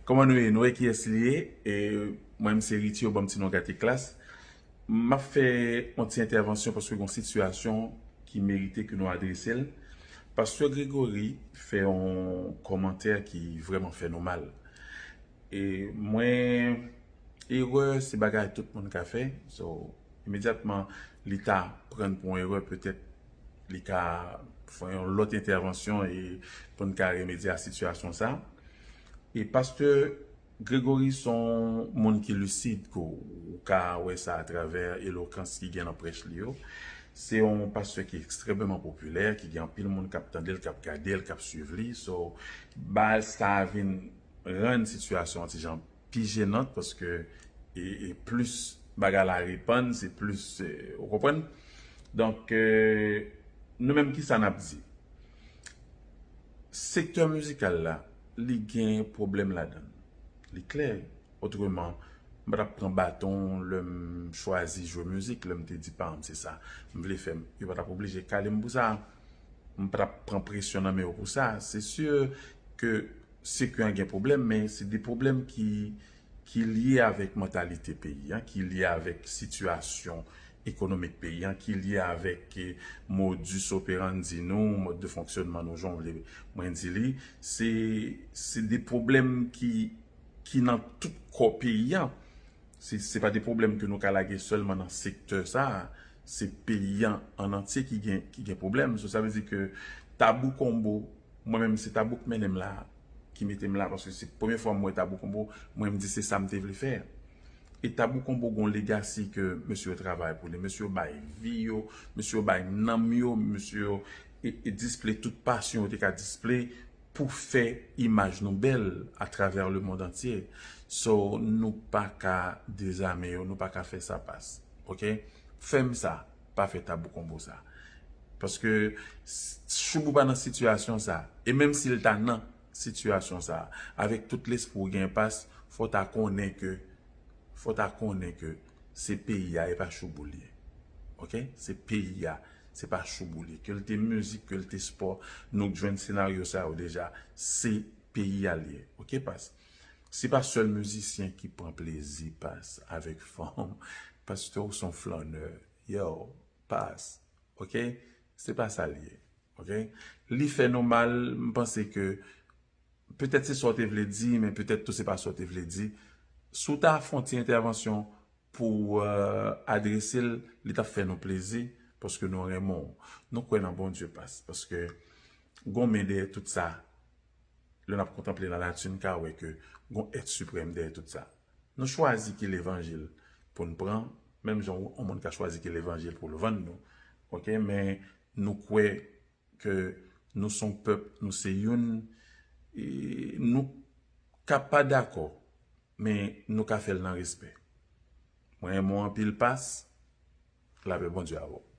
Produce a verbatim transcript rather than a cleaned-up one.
Kòman nou ye? Nou wè kiyès li ye? E mwen, m se Richie, yo ban m ti non Gate Klas. M ap fè yon ti entèvansyon paske gen yon sitiyasyon ki merite ke nou adrese l. Pastè Gregory fè yon kòmantè ki vrèman fè nou mal. E mwen, erè, se bagay tout moun ka fè. So, imedyatman, li ta pran pou yon erè, petèt li ka fè yon lòt entèvansyon e pou n ka remedye a sitiyasyon sa. E pastè Gregory se yon moun ki lisid, ke w ka wè sa atravè elokans ki gen nan prèch li yo. Se yon pastè ki ekstrèmeman popilè, ki gen anpil moun k ap tande l, k ap gade l, k ap swiv li. So, bagay sa vin rann sitiyasyon an ti jan pi jenan paske e, e plis bagay la repann, se plis, e, ou konprann? Donk, e, nou menm, kisa n ap di? Sektè mizikal la, li gen pwoblèm ladan l. Li klè. Otreman, m pa t ap pran baton lè m chwazi jwe mizik, lè m te di paran m se sa m vle fè. Yo pa t ap oblije kale m pou sa. M pa t ap pran presyon nan men yo pou sa. Se si ke sektè an gen pwoblèm, men se de pwoblèm ki, ki lye avèk mantalite peyi an, ki lye avèk sitiyasyon ekonomik peyi an, ki lye avèk, eh, modus operandi nou, mòd de fonksyònman nou, jan w vle mwen di li. Se, se de pwoblèm ki, ki nan tout kò peyi an. Se, se pa de pwoblèm ke nou ka lage sèlman nan sektè sa a. Se peyi an an antye ki gen, ki gen pwoblèm. So, sa vle di ke Tabou Combo, mwen menm, se Tabou k mennen m la, ki mete m la, paske se premye fwa m wè Tabou Combo, mwen m di se sa m te vle fè. E Tabou Combo gon legasi ke mesye yo travay pou li. Mesye yo bay vi yo, mesye yo bay nanm yo, mesye yo e, e display tout pasyon yo te ka display pou fè imaj nou bèl atravè le monde entier. So, nou pa ka dezame yo, nou pa ka fè sa pas. Oke? Fè m sa, pa fè Tabou Combo sa. Paske s-, Shoubou pa nan sitiyasyon sa. E menm si l ta nan sitiyasyon sa, avèk tout lespri w gen pas, fò w ta konnen ke, fò w ta konnen ke se peyi a, e pa Shoubou l ye. Oke? Se peyi a, se pa Shoubou l ye. Ke l te mizik, ke l te spò, nou jwenn senaryo sa yo deja, se peyi a l ye. Oke, pas? Se pa sèl mizisyen ki pran plezi, pas, avèk fanm. Pastè, ou se yon flannè. Yo, pas. Oke? Se pa sa l ye. Oke? Li fè nou mal, m panse ke petèt se sa w te vle di, men petèt tou se pa sa w te vle di. Si w ta fè yon ti entèvansyon pou, euh, adrese l, li t ap fè nou plezi, paske nou renmen w. Nou kwè nan Bondye, pas, paske gon men dèyè tout sa. Lè n ap kontanple lanati, n ka wè ke gon èt siprèm dèyè tout sa. Nou chwazi ki levanjil pou n pran, menm jan yon moun ka chwazi ki levanjil pou l vann nou. Oke, men nou kwè ke nou se yon pèp, nou se youn, e nou ka pa dakò, men nou ka fè l nan respè. Mwen renmen w anpil, pas, lapè Bondye avè w.